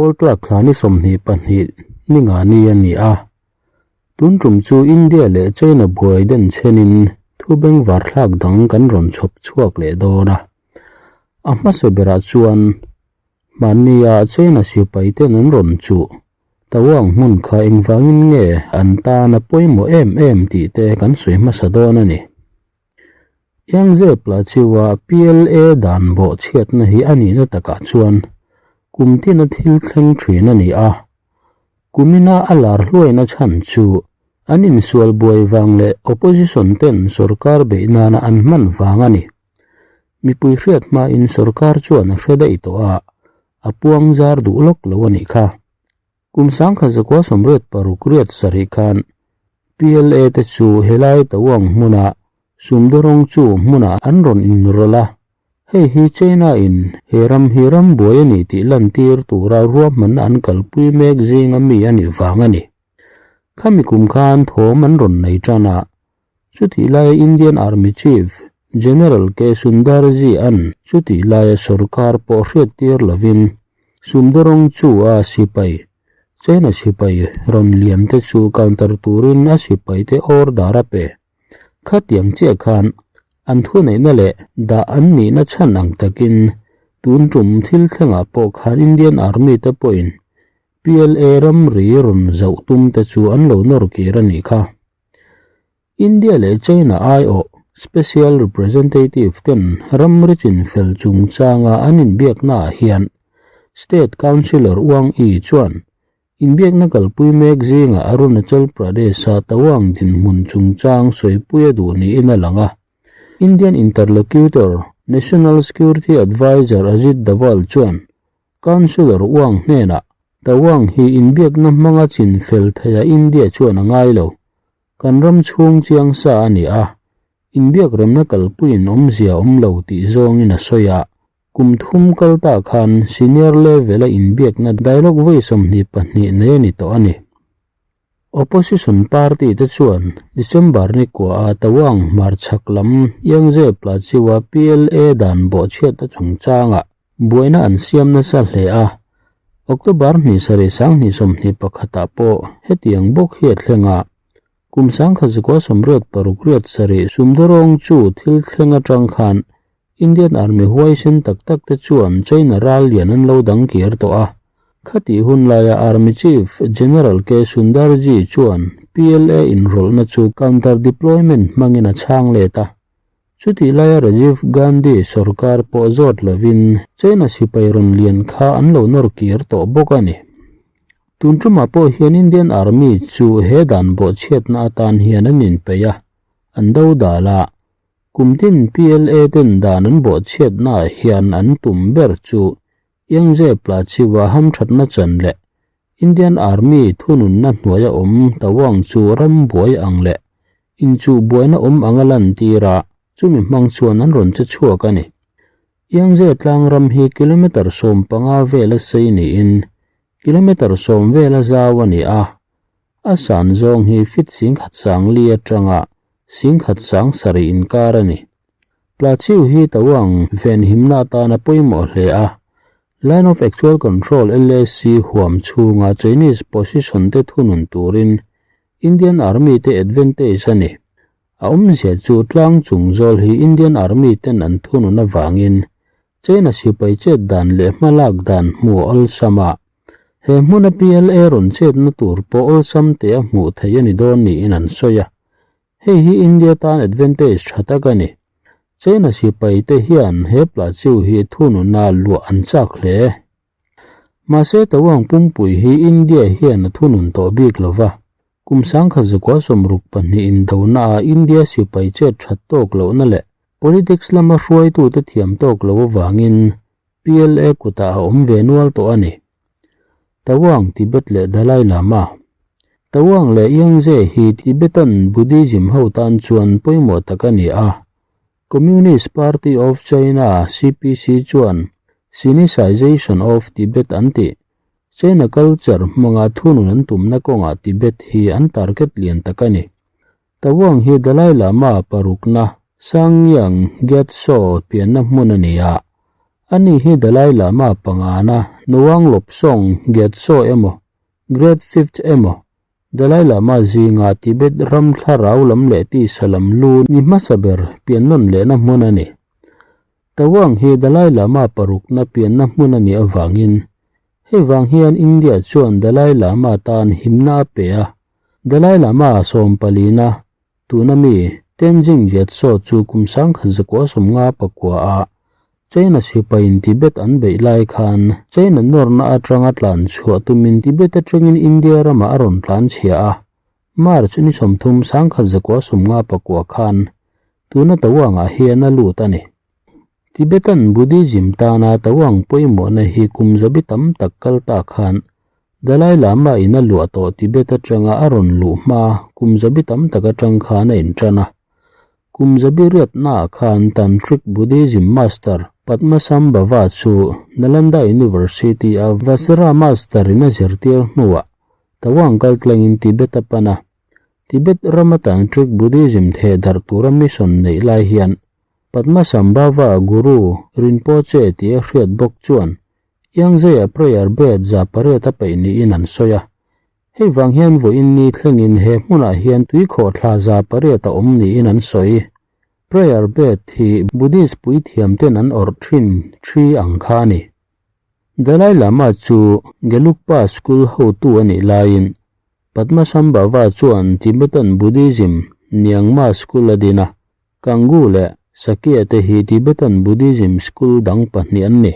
Kawltlak thla ni 22 ni nga ni a ni a. Tun tum chu India leh China buai den chhenin thu bengvar thlak dang kan rawn chhawp chhuak leh dawn a. A hmasa berah chuan hmannia China sipai ten an rawn chuh Tawang hmun kha engvangin nge an tan a pawimawh em em tih te kan sawi hmasa dawn a ni. Yangtze Plateau-a PLA dan bawh chhiatna hi a nihna takah chuan kum tina thil thleng thin a ni a. Kumina a lar hluaina chhan chu an insual buai vang leh opposition ten sorkar beih nana an hman vang a ni. Mipui hriat hmain sorkar chuan a hre daih tawh a, a puang zar duh lawk lo a nih kha. Kum 1986 sarih khan PLA te chu helai Tawang hmuna sumdawrawng chu hmunah an rawn inrawlh a, hei hi China in he ram hi ram buai a ni tih lantir tura ruahmanna an kalpui mek zinga mi a nih vang a ni. Khami kum khan thawm an rawn nei tan a, chutih laia Indian Army Chief General K Sundarji an chutih laia sorkar pawh hriattir lovin Sumdawrawng chu a sipai, China sipai rawn lian te chu counter turin a sipai te order a pe. Khatiang chiah khan an thuneihna leh dah an nihna chhan ang takin tun tum thil thlengah pawh khan Indian Army te pawhin PLA ramri rawn zauh tum te chu an lo nawr kir a nih kha. India leh China aiawh Special Representative ten ramri chinfel chungchanga an inbiaknaah hian State Councillor Wang Yi chuan inbiakna kalpui mek zingah Arunachal Pradesh-a Tawang dinhmun chungchang sawipui a duh niin a lang a. Indian interlocutor National Security Adviser Ajit Doval chuan Councillor Wang hnenah Tawang hi inbiakna hmanga chinfel theiha India chuan a ngai lo. Kan ram chhung chiang sa a ni a, inbiak remna kalpuiin awmzia awm lo tih zawngin a sawi a. Kum thum kal ta khan senior level-a inbiakna dialogue vawi 22 nei a ni tawh a ni. Opposition party te chuan December ni kua a Tawang hmarchhak lam Yangtze Plateau-a PLA dan bawhchhiatna chungchangah Buaina an siam nasa hle a, October hnih sarih sanghnih sawmhnih pakhatah pawh hetiang bawk hi a thleng a, kum 1986 riat sarih sumdawrawng chu thil thleng atang khan Indian Army huaisen tak tak te chuan China ral lian an lo dang kir tawh a. Khatih hun laia Army Chief General K Sundarji chuan PLA inrawlhna chu counter deployment hmangin a chhang let a. Chutih laia Rajiv Gandhi sorkar pawh zawt lovin China sipai rawn lian kha an lo nawr kir tawh bawk a ni. Tun tumah pawh hian Indian Army chu he dan bawhchhiatna atan hian an inpeih a, an do dal a. Kum tin PLA ten dan an bawhchhiatnaah hian an tum ber chu Yangtze Plateau-a hamthatna chan leh Indian Army thununna hnuaia awm Tawang chu ram buai ang leh inchuh buaina awm anga lantir a, chumi hmang chuan an rawn che chhuak a ni. Yangtze tlang ram hi kilometre 15 vela sei niin kilometre 10 vela zau a ni a, a san zawng hi feet 10,000 sang li atanga 10,000 sang sarih inkar a ni. Plateau hi Tawang venhimna atana pawimawh hle a, Line of Actual Control, LAC, huam chhunga Chinese position te thunun turin Indian Army te advantage a ni. A awmzia chu tlang chung zawl hi Indian Army ten an thunun avangin China sipai chet dan leh hmalak dan hmu a awlsam a, he hmuna PLA rawn chetna tur pawh awlsam te a hmuh theih a ni dawn niin an sawi a. Hei hi India tan advantage tha tak a ni. China sipai te hian he plateau hi thununa luah an chak hle. Mahse Tawang pumpui hi India hian a thunun tawh bik lova. Kum 1962 indona ah India sipai chet that tawk lohna leh politics lama hruaitute thiam tawk lo avangin PLA kutah a awm ve nual tawh a ni. Tawang Tibet leh Dalai Lama Tawang leh Yangtze hi Tibetan Buddhism ho tan chuan pawimawh tak a ni a. Communist Party of China, CPC, chuan Sinicization of Tibet an ti. China culture hmanga thunun an tumna kawngah Tibet hi an target lian tak a ni. Tawang hi Dalai Lama parukna Sangyang Gyatso pianna hmun a ni a. Ani hi Dalai Lama pangana Nawang Lobsong Gyatso emaw, Great Fifth emaw, Dalai Lama zinga Tibet ram thlarau lam leh tisa lam lu ni hmasa ber piannawn lehna hmun a ni. Tawang hi Dalai Lama parukna pianna hmun a nih avangin hei vang hian India chuan Dalai Lama tan himna a pe a, Dalai Lama sawmpalina Tuna mi, Tenzing Gyatso chu kum 1959 ah China sipaiin Tibet an beih lai khan China nawrna atanga tlan chhuah tumin Tibet atangin India ramah a rawn tlan chhia a. March ni 30 1959 khan tuna Tawangah hian a lut a ni. Tibetan Buddhism tana Tawang pawimawhna hi kum zabi tam tak kal ta khan Dalai Lama in a luah tawh Tibet atanga a rawn luh hma kum zabi tam tak atang khan a intan a. Kum zabi riatnaah khan Tantric Buddhism Master Padmasambhava chu Nalanda University a Vajra Master in a zirtir hnuah Tawang kaltlangin Tibet a pan a. Tibet rama Tantric Buddhism theh darh tura mission neih lai hian Padmasambhava Guru Rinpoche tih a hriat bawk chuan Yangzei-a prayer bed 800 a peih niin an sawi a. Hei vang hian vawiin ni thlengin he hmunah hian tuikhawh thla 800 a awm niin an sawi. Prayer bed hi Buddhist puithiam ten an awrh thin thi ang kha a ni. Dalai Lama chu Gelugpa School hotu a nih laiin Padmasambhava chuan Tibetan Buddhism Nyingma School a din a, Kanggu leh Sakya te hi Tibetan Buddhism school dang pahnih an ni.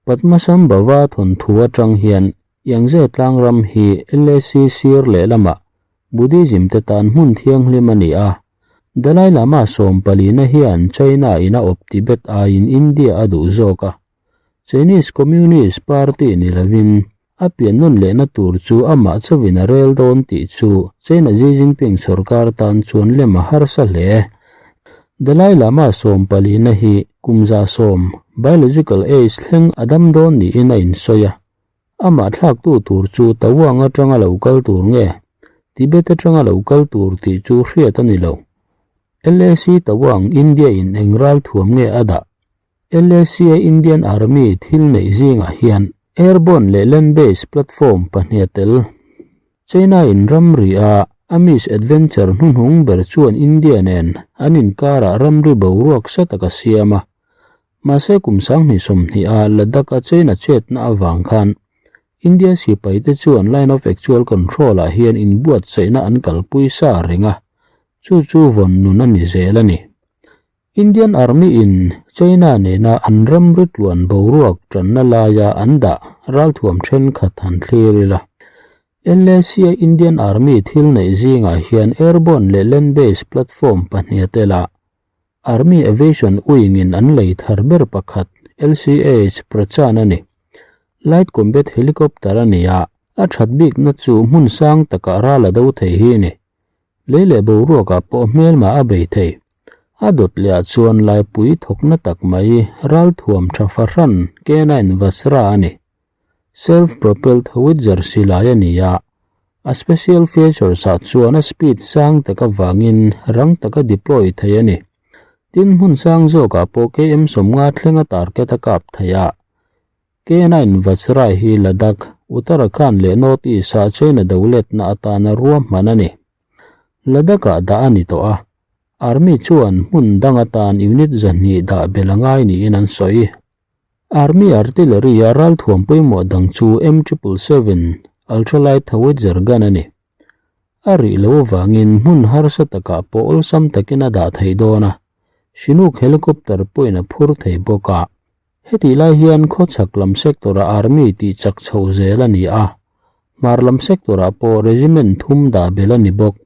Padmasambhava thawnthu atang hian Yangtze tlangram hi LAC sir lehlamah Buddhism te tan hmun thianghlim a ni a. Dalai Lama sawmpalina hian China in a awp Tibet aiin India a duh zawk a. Chinese Communist Party ni lovin a pian nawn lehna tur chu amah chauhin a rel dawn tih chu China Xi Jinping sorkar tan chuan lem a harsa hle. Dalai Lama sawmpalina hi kum 110 biological age thleng a dam dawn niin a insawi a. Amah thlaktu tur chu Tawang atanga lo kal tur nge Tibet atanga lo kal tur tih chu hriat a ni lo. LAC Tawang India in eng ral thuam nge a dah? LAC-a Indian Army thil neih zingah hian airborne leh land-based platform pahnih a tel. China-in ramri a a misadventure hnuhnung ber chuan India nen an inkarah ramri boruak sa tak a siam a. Mahse kum 2020 a Ladakh-a China chetna avang khan India sipaite chuan Line of Actual Control-ah hian inbuatsaihna an kalpui sa reng a, chu chu vawn nun a ni zel a ni. Indian Army in China nena an ramri tluan boruak tanna laia an dah ralthuam thenkhat han thlir ila. LAC a Indian Army thil neih zingah hian airborne leh land-based platform pahnih a tel a. Army Aviation Wing in an lei thar ber pakhat LCH Prachand a ni. Light Combat Helicopter a ni a, a that bikna chu hmun sang takah ral a do thei hi a ni. Lei leh boruakah pawh hmelmah a bei thei. A dawt lehah chuan laipui thawkna tak mai ralthuam tha fahran K9 Vajra a ni. Self-propelled howitzer silai a ni a, a special features ah chuan a speed sang tak avangin rang taka deploy thei a ni. Tin hmun sang zawkah pawh KM 50 thlenga target a kap thei a. K9 Vajra hi Ladakh, Uttarakhand leh North East-ah China doletna atana ruahman a ni. Ladakh-ah dah a ni tawh a, Army chuan hmun dang atan unit 200 dah belh a ngai niin an sawi. Army artillery-a ralthuam pawimawh dang chu M triple seven ultralight howitzer gun a ni. A rih lo avangin hmun harsa takah pawh awlsam takin a dah theih dawn a, Chinook helicopter pawhin a phur thei bawk a. Hetih lai hian khawchhak lam sector-ah Army tih chak chho zel a ni a, hmar lam sector-ah pawh regiment thum dah belh a ni bawk.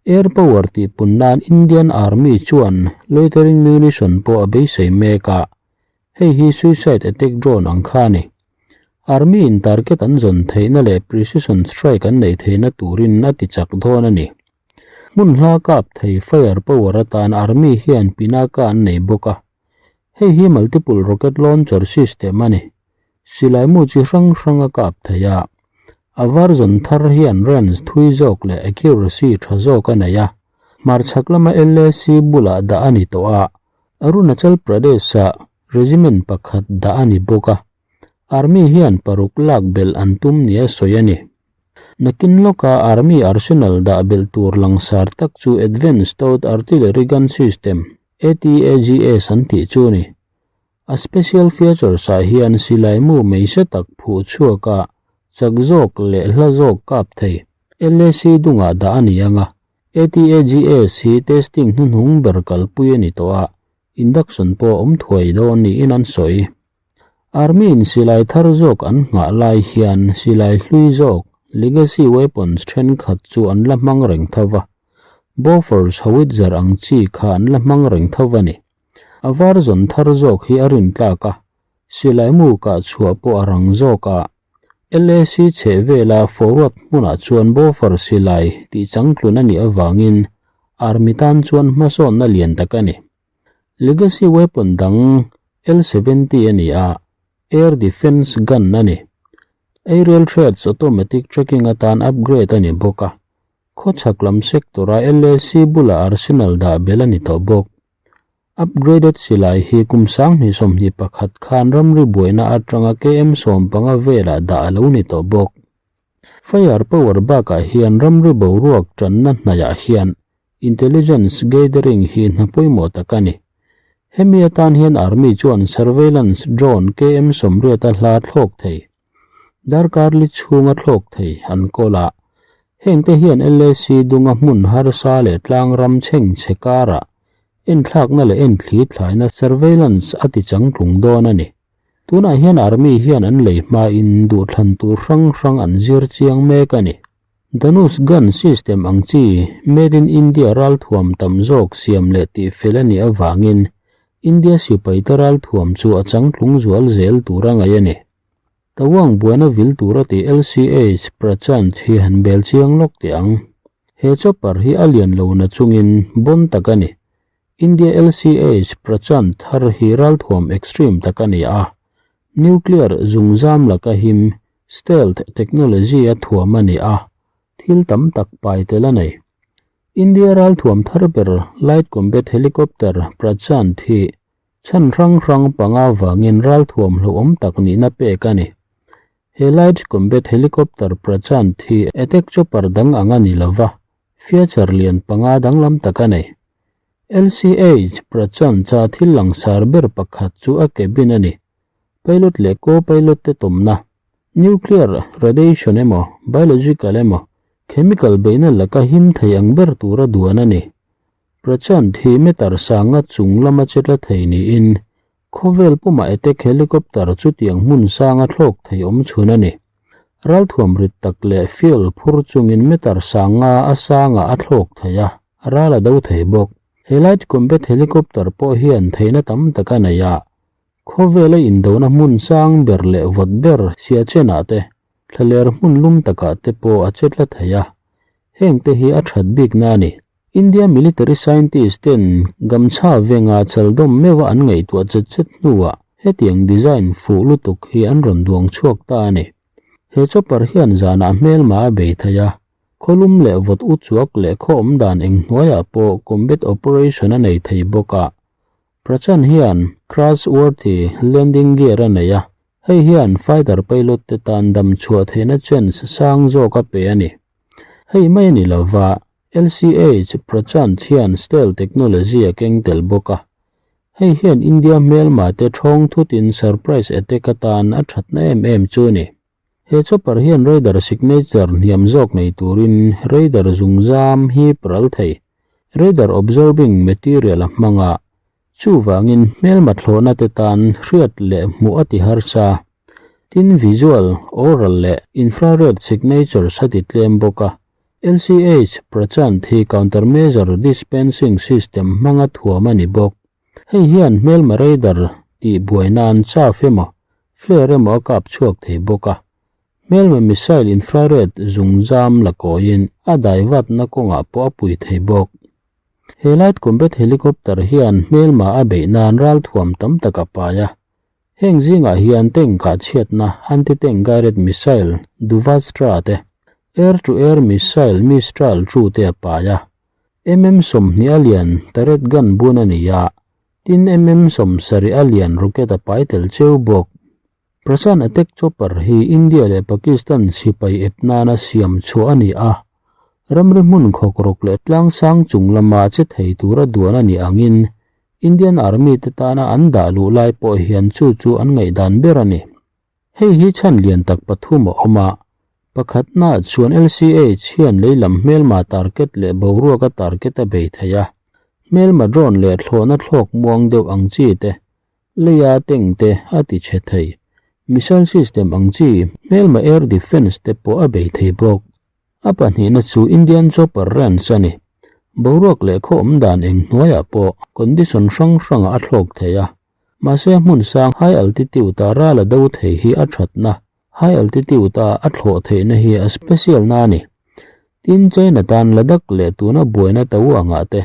Air power tih pun nan Indian Army chuan loitering munition pawh a beisei mek a, hei hi suicide attack drone ang kha a ni. Army in target an zawn theihna leh precision strike an neih theihna turin a ti chak dawn a ni. Hmun hla kap thei fire power atan Army hian Pinaka an nei bawk a. Hei hi multiple rocket launcher system a ni. Silai mu chi hrang hrang a kap thei a. A version thar hian range thui zawk leh accuracy tha zawk a nei a. Hmarchhak lama LAC bulah dah a ni tawh a. Arunachal Pradesh-ah. Regiment pakhat dah a ni bawk a, Army hian paruk lak belh an tum nia sawi a ni. Nakin lawka Army arsenal dah belh tur langsar tak chu Advanced Towed Artillery Gun System, ATAGS, an tih chu a ni. A special features ah hian silai mu mai se tak phuh chhuak a chak zawk leh hla zawk kap thei, LAC dungah dah a ni ang a, ATAGS hi testing hnuhnung ber kalpui a ni tawh a, induction pawh a awm thuai dawn niin an sawi. Army in silai thar zawk an nghah lai hian silai hlui zawk, legacy weapons, thenkhat chu an la hmang reng tho va, Bofors howitzer ang chi kha an la hmang reng tho va ni. A var zawn thar zawk hi a rintlak a, silai mu kah chhuah pawh a rang zawk a. LAC chheh vela forward hmunah chuan Bofors silai tih changtlun a nih avangin Army tan chuan hmasawnna lian tak a ni. Legacy weapon dang L-70 a ni a, air defence gun a ni. Aerial threats automatic tracking atan upgrade a ni bawk a. Khawchhak lam sector-a LAC bulah arsenal dah belh a ni tawh bawk. Upgraded silai hi kum 2021 khan ramri buaina atanga KM 15 velah dah a lo ni tawh bawk. Fire power bakah hian ramri boruak tanna hnaihah hian Intelligence gathering hi hna pawimawh tak a ni. Hemi atan hian Army chuan surveillance drone KM 80 a hla thlawk thei, darkar li chhunga thlawk thei an kawl a. Hengte hian LAC dunga hmun harsa leh tlang ram chhengchhe karah enthlakna leh enthli thlaina surveillance a ti changtlung dawn a ni. Tunah hian Army hian an lei hmain duhthlan tur hrang hrang an zir chiang mek a ni. Dhanush gun system ang chi Made in India ralthuam tam zawk siam leh tihfel a nih avangin India sipaite ralthuam chu a changtlung zual zel tur a ngaih a ni. Tawang buaina vil tura tih LCH Prachand hi han bel chiang lawk teh ang. He chopper hi a lian lo na chungin bon tak a ni. India LCH Prachand thar hi ralthuam extreme tak a ni a, nuclear zungzam laka him Stealth technology a thuam a ni a, thil tam tak pai tel a nei. India ralthuam thar ber Light Combat Helicopter Prachand hi chhan hrang hrang panga vangin ralthuam hlauhawm tak nihna pek a ni. He Light Combat Helicopter Prachand hi attack chopper dang ang a ni lova, feature lian panga danglam tak a nei. LCH Prachand-a thil langsar ber pakhat chu a cabin a ni. Pilot leh co-pilot te tawmna, nuclear radiation emaw, biological emaw, chemical beihna laka him thei ang ber tura duan a ni. Prachand hi meter sanga chung lama che tla thei niin, khawvel pumah attack helicopter chutiang hmun sanga thlawk thei awm chhun a ni. Ralthuam rit tak leh fuel phur chungin meter sanga a sangah a thlawk thei a, ral a do thei bawk. He light combat helicopter pawh hian theihna tam tak a nei a, Khawvela indona hmun sang ber leh vawt ber Siachen-ah te, thlaler hmun lum takah te pawh a che tla thei a, hengte hi a that bikna a ni. India military scientist ten gamchha venga chaldawm meuha an ngaihtuah chet chet hnuah hetiang design fuh lutuk hi an rawn duang chhuak ta a ni. He chopper hian zanah hmelma a bei thei a, khawlum leh vawt u chuak leh khaw awm dan eng hnuaiah pawh combat operation a nei thei bawk a, Prachand hian crash-worthy landing gear a nei a, hei hian fighter pilot te tan dam chhuah theihna chance sang zawk a pe a ni. Hei mai a ni lova, LCH Prachand hian stealth technology a keng tel bawk a. Hei hian India hmelma te thawng thutin surprise attack atan a thatna em em chu a ni. He chopper hian radar signature hniam zawk nei turin radar zungzam hip ral thei, radar absorbing material a hmang a, chuvangin hmelma thlawhna te tan hriat leh hmuh a ti harsa. Tin, visual, aural leh infrared signatures a ti tlem bawk a. LCH Prachand hi countermeasure dispensing system hmanga thuam a ni bawk. Hei hian hmelma radar tih buai nan chaff emaw, flare emaw a kap chhuak thei bawk a. Hmelma missile infrared zungzam la kawiin a dai vatna kawngah pawh a pui thei bawk. He light combat helicopter hian hmelma a beih nan ralthuam tam tak a pai a. Heng zingah hian tank kah chhiatna anti-tank guided missile Duvastra te, air-to-air missile Mistral 2 te a pai a. MM 20 a lian turret gun bun a ni a. Tin MM 70 a lian rocket a pai tel cheu bawk. Prachand attack chopper hi India leh Pakistan sipai ep nana siam chhuah a ni a. Ramri hmun khawkrawk leh tlang sang chung lama che thei tura duan a nih angin Indian Army te tana an dah luh lai pawh hian chu chu an ngaihdan ber a ni. Hei hi chhan lian tak pathum a awm a, pakhatna chuan LCH hian lei lam hmelma target leh boruaka target a bei thei a, hmelma drone leh thlawhna thlawk muang deuh ang chi te, leia tank te a ti chhe thei, missile system ang chi hmelma air defence te pawh a bei thei bawk. A pahnihna chu Indian Chopper Ranch a ni. Boruak leh khaw awm dan eng hnuaiah pawh condition hrang hrangah a thlawk thei a. Mahse hmun sang high altitude a ral a do thei hi a thatna, high altitude a a thlawh theihna hi a special na a ni. Tin China tan Ladakh leh tuna buaina Tawang angah te,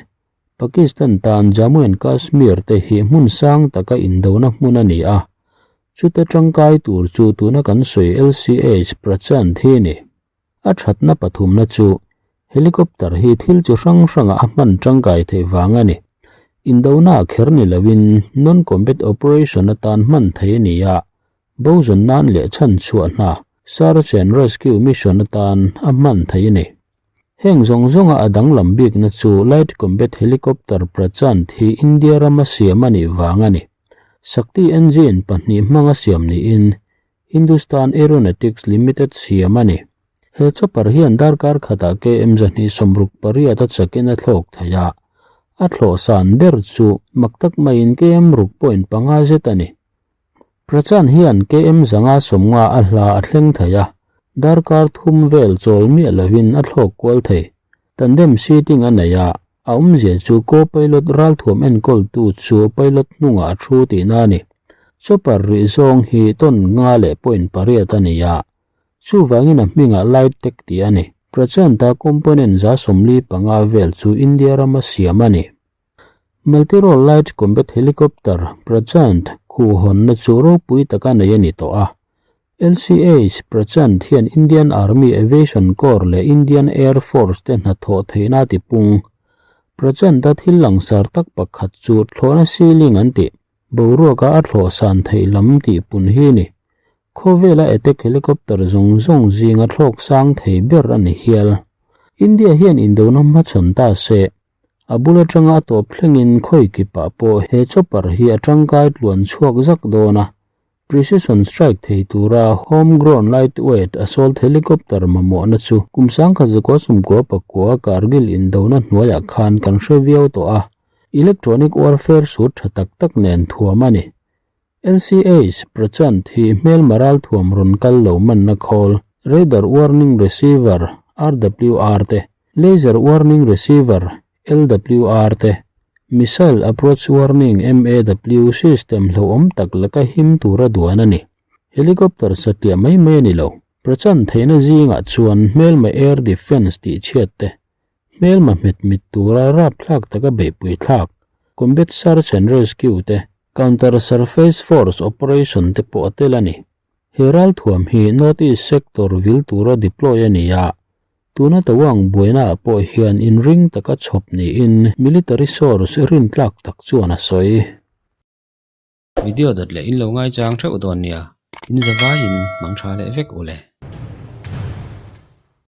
Pakistan tan Jammu and Kashmir te hi hmun sang taka indona hmun a ni a, chuta tangkai tur chu tuna kan sawi LCH Prachand hi a ni. A thatna pathumna chu helicopter hi thil chi hrang hrangah a hman tangkai theih vang a ni. Indona ah kher ni loin non-combat operation atan hman theih a ni a, bo zawn nan leh chhan chhuah hna, search and rescue mission atan a hman theih a ni. Heng zawng zawnga a danglam bikna chu light combat helicopter Prachand hi India rama siam a nih vang a ni. Shakti engine pahnih hmanga siam niin Hindustan Aeronautics Limited siam a ni. He chopper hian darkar khatah KM 268 a chakin a thlawk thei a, a thlawh san ber chu mak tak maiin KM ruk point panga zet a ni. Prachand hian KM 150 a hla a thleng thei a, darkar thum vel chawl miah lovin a thlawk kual thei. Tandem seating a nei a, a awmzia chu co-pilot ralthuam enkawltu chu pilot hnungah a thu tihna a ni. Chopper rih zawng hi ton nga leh point pariat a ni a, chuvangin a hmingah Light Tech tih a ni. Prachand-a component 45 vel chu India rama siam a ni. Multi-role Light Combat Helicopter Prachand khuhhawnna chu ropui taka nei a ni tawh a, LCH Prachand hian Indian Army Aviation Corps leh Indian Air Force te hnathawh theihna a tipung. Prachand-a thil langsar tak pakhat chu thlawhna ceiling an tih, boruaka a thlawh san theih lam tih pun hi a ni. Khawvela attack helicopter zawng zawng zinga thlawk sang thei ber a ni hial. India hian indona hmachhawn ta se, a bul atanga a tawp thlengin khawi kipah pawh he chopper hi a tangkai tluan chhuak zak dawn a, Precision strike thei tura home-grown lightweight assault helicopter mamawhna chu kum 1999 Kargil indona hnuaiah khan kan hre viau tawh a, electronic warfare suit tha tak tak nen thuam a ni. LCH Prachand hi hmelma ralthuam rawn kal lo manna khawl, Radar Warning Receiver, RWR, te, Laser Warning Receiver, LWR te, Missile Approach Warning, MAW, system hlauhawm tak laka him tura duan a ni. Helicopter satliah mai mai a ni lo. Prachan theihna zingah chuan hmelma air defence tih chhiat te, hmelma hmet mit tura rapthlak taka beihpui thlak, combat search and rescue te, counter surface force operation te pawh a tel a ni. He ralthuam hi North East sector vil tura deploy a ni a, Tuna Tawang buainaah pawh hian inring taka chhawp niin military source rintlak tak chuan a sawi. Video dawt leh in lo ngaichang theuh dawn nia, in zavaiin mang tha leh vek u le.